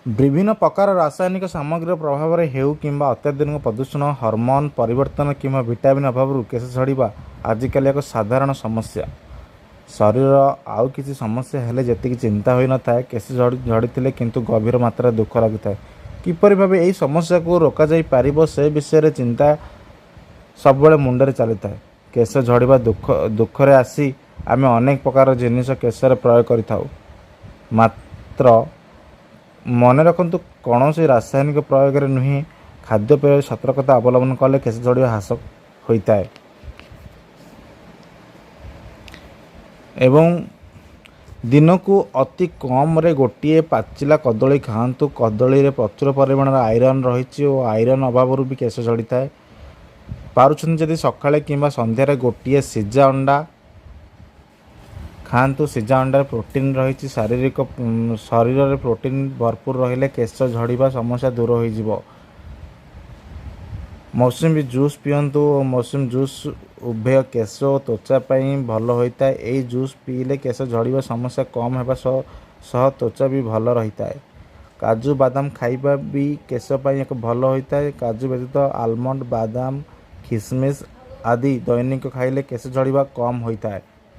ବିଭିନ୍ନ ପ୍ରକାର ରାସାୟନିକ ସାମଗ୍ରୀର ପ୍ରଭାବରେ ହେଉ କିମ୍ବା ଅତ୍ୟାଧୁନିକ ପ୍ରଦୂଷଣ, ହରମୋନ୍ ପରିବର୍ତ୍ତନ କିମ୍ବା ଭିଟାମିନ୍ ଅଭାବରୁ କେଶ ଝଡ଼ିବା ଆଜିକାଲି ଏକ ସାଧାରଣ ସମସ୍ୟା। ଶରୀରର ଆଉ କିଛି ସମସ୍ୟା ହେଲେ ଯେତିକି ଚିନ୍ତା ହୋଇନଥାଏ, କେଶ ଝଡ଼ିଥିଲେ କିନ୍ତୁ ଗଭୀର ମାତ୍ରାରେ ଦୁଃଖ ଲାଗିଥାଏ। କିପରି ଭାବେ ଏହି ସମସ୍ୟାକୁ ରୋକାଯାଇପାରିବ, ସେ ବିଷୟରେ ଚିନ୍ତା ସବୁବେଳେ ମୁଣ୍ଡରେ ଚାଲିଥାଏ। କେଶ ଝଡ଼ିବା ଦୁଃଖରେ ଆସି ଆମେ ଅନେକ ପ୍ରକାର ଜିନିଷ କେଶରେ ପ୍ରୟୋଗ କରିଥାଉ। ମାତ୍ର ମନେ ରଖନ୍ତୁ, କୌଣସି ରାସାୟନିକ ପ୍ରୟୋଗରେ ନୁହେଁ, ଖାଦ୍ୟପେୟରେ ସତର୍କତା ଅବଲମ୍ବନ କଲେ କେଶ ଝଡ଼ିବା ହ୍ରାସ ହୋଇଥାଏ। ଏବଂ ଦିନକୁ ଅତି କମ୍ରେ ଗୋଟିଏ ପାଚିଲା କଦଳୀ ଖାଆନ୍ତୁ। କଦଳୀରେ ପ୍ରଚୁର ପରିମାଣର ଆଇରନ୍ ରହିଛି ଓ ଆଇରନ୍ ଅଭାବରୁ ବି କେଶ ଝଡ଼ିଥାଏ। ପାରୁଛନ୍ତି ଯଦି ସକାଳେ କିମ୍ବା ସନ୍ଧ୍ୟାରେ ଗୋଟିଏ ସିଝା ଅଣ୍ଡା ଖାଆନ୍ତୁ। ସିଝା ଅଣ୍ଡାରେ ପ୍ରୋଟିନ୍ ରହିଛି। ଶରୀରରେ ପ୍ରୋଟିନ୍ ଭରପୁର ରହିଲେ କେଶ ଝଡ଼ିବା ସମସ୍ୟା ଦୂର ହୋଇଯିବ। ମୌସୁମୀ ଜୁସ୍ ପିଅନ୍ତୁ ଓ ମୌସୁମୀ ଜୁସ୍ ଉଭୟ କେଶ ଓ ତ୍ୱଚା ପାଇଁ ଭଲ ହୋଇଥାଏ। ଏହି ଜୁସ୍ ପିଇଲେ କେଶ ଝଡ଼ିବା ସମସ୍ୟା କମ୍ ହେବା ସହ ତ୍ୱଚା ବି ଭଲ ରହିଥାଏ। କାଜୁ ବାଦାମ ଖାଇବା ବି କେଶ ପାଇଁ ଏକ ଭଲ ହୋଇଥାଏ। କାଜୁ ବ୍ୟତୀତ ଆଲମଣ୍ଡ, ବାଦାମ, ଖିସମିସ୍ ଆଦି ଦୈନିକ ଖାଇଲେ କେଶ ଝଡ଼ିବା କମ୍ ହୋଇଥାଏ।